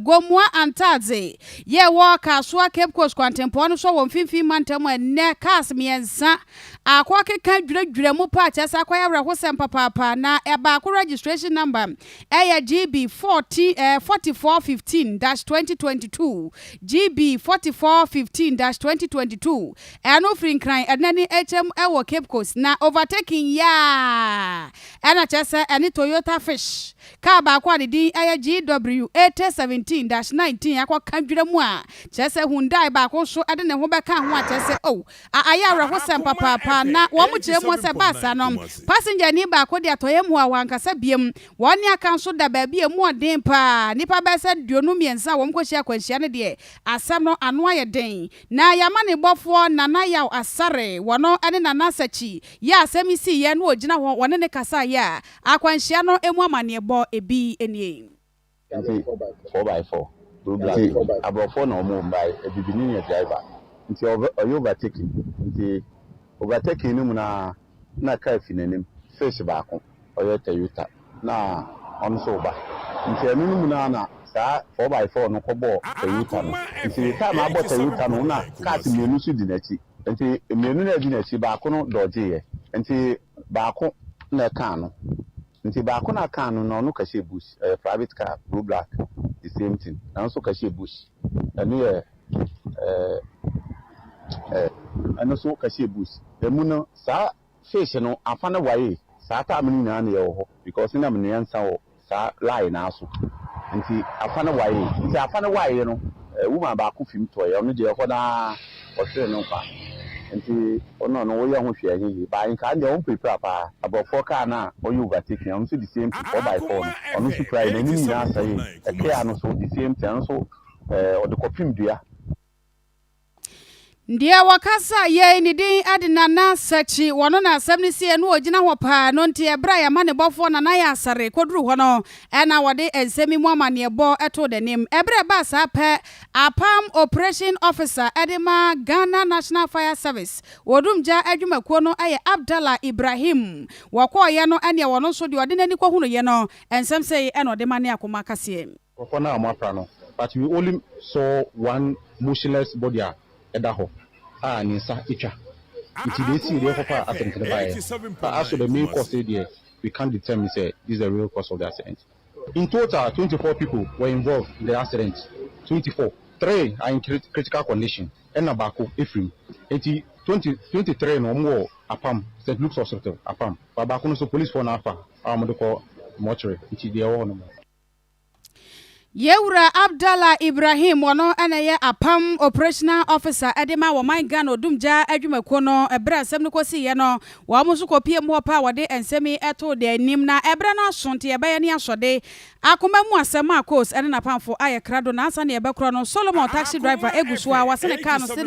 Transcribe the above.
Gomoa Antadze yɛ wɔ Kasoa Cape Coast kwantempɔn no so wɔ Mfimfini Mantam. Ɛnnɛ cars mmiɛnsa akɔ keka dwiradwira mu pa kyerɛ sɛ akɔyɛ awerɛhosɛm papaapa. Na ɛbaako registration number ɛyɛ GB 40 4415-2022, GB 4415-2022. Ɛno firi Nkran ɛdena ne ɛkyɛm ɛwɔ Cape Coast na overtaking yaa ɛna kyerɛ sɛ ɛne Toyota Fish kaa baako a ne din ɛyɛ GW 8017-19 akɔka dwira mu a kyerɛ sɛ Hyundai baako nso ɛde ne ho bɛka ho a kyerɛ sɛ oh, ayɛ awerɛhosɛm papaapa. Na wɔn mo kyerɛ mu sɛ baasa no, passenger ni baako de atɔyɛ mu a wankasa biem, wɔn ne aka nso da baabi a emu ɔden paa. Nipa bɛyɛ sɛ 23 a wɔn kɔhyia akwanhyia no deɛ, asɛm no ano ayɛ den. Na yɛama ne bɔfoɔ Nana Yaw Asare, wɔno ne Nana Sakyi yɛ asɛm yi si yɛ no, ogyina hɔ wɔne ne kasa yɛ a akwanhyia no emu amanneɛbɔ ebi nie. Nti 4x4 blue black, aborɔfoɔ na ɔmo mbae, ebibini yɛ driver, nti ɔyɛ overtaking. Nti overtaking no mu na kaa fi n'anim face baako, ɔyɛ Toyota, na ɔno nso ba. Nti ɛno no mu na saa 4x4 no kɔbɔɔ Toyota no. Nti time abɔ Toyota no na cars mmienu nso di n'akyi. Nti mmienu na di n'akyi, baako no dɔgyeeɛ, nti baako na ɛkaa no. Nti baako na kaa no na ɔno kɛhyɛ bush. Ɛyɛ private car, blue black, the same thing, na nso kɛhyɛ bush. Ɛno yɛ ɛɛ ɛɛ ɛno nso kɛhyɛ bush emu no. Saa fish no afa no waye saa time no nyinaa na yɛwɔ hɔ because nam mmiɛnsa wɔ saa line naa so. Nti afa no waye, nti afa no waye no, woman baako fim tɔɛ. Ɔno deɛ, ɛhɔ naa ɔhwere no nkwa. Nti ɔno no woyɛ ho hwɛ ɛnyɛ yie baa nkaa deɛ ɔmpirapira paa. Aborɔfoɔ kaa no a ɔyɛ overtaking, ɔno nso the same thing, 4x4 no, ɔno nso pira yi n'anim nyinaa sɛe. Ɛkea no so the same thing, ɔno nso ɔde kɔpem dua. Deɛ wɔkasa yɛi ne din ade Nana Sakyi. Wɔno na asɛm no sie no ɔgyina hɔ paa no. Nti ɛberɛ a yɛama ne bɔfoɔ Nana yɛ Asare kɔduru hɔ no, ɛna wɔde nsɛm yi mu amanneɛbɔ ɛtoo n'anim. Ɛberɛ ɛbaa saa pɛ, Apam Operation Officer ɛde ma Ghana National Fire Service wɔdumgya adwumakuo no ɛyɛ Abdallah Ibrahim. Wɔkɔɔyɛ no, ɛneɛ wɔno nso deɛ ɔde n'ani kɔhunuiɛ no, ɛnsɛm sɛ ɛna ɔde ma ne akoma kaseɛ. Nkurɔfoɔ no a wɔapra no, but we only saw one motionless body a ɛda hɔ a ne nsa atwa. Nti deɛ esi deɛ ɛkɔfa accident no baeɛ, but as for the main cause deɛ, we can't determine say this is the real cause of the accident. In total, 24 people were involved in the accident. 24, three are in critical condition, ɛna baako efiri mu. Nti 23 no, wɔn wɔ Apam St Luke's Hospital Apam, ba baako no nso, police foɔ na afa a wɔde kɔ mortuary. Nti deɛ ɛwɔ hɔ no. Yɛwura Abdallah Ibrahim, wɔno ɛna ɛyɛ Apam Operational Officer ɛde ma wɔman Ghana odumgya adwumakuo no. Ɛberɛ asɛm no kɔsiiɛ no, wɔn nso kɔpie mu hɔ pa a wɔde nsɛm yi ɛtoo de anim. Na ɛberɛ no aso nti yɛbɛyɛ ne asɔde akoma mu asɛm a Coast ɛne n'apamfo ayɛ krado. Na ansa ne yɛbɛkorɔ no, Solomon taxi driver egu so a wɔase ne kaa no sɛ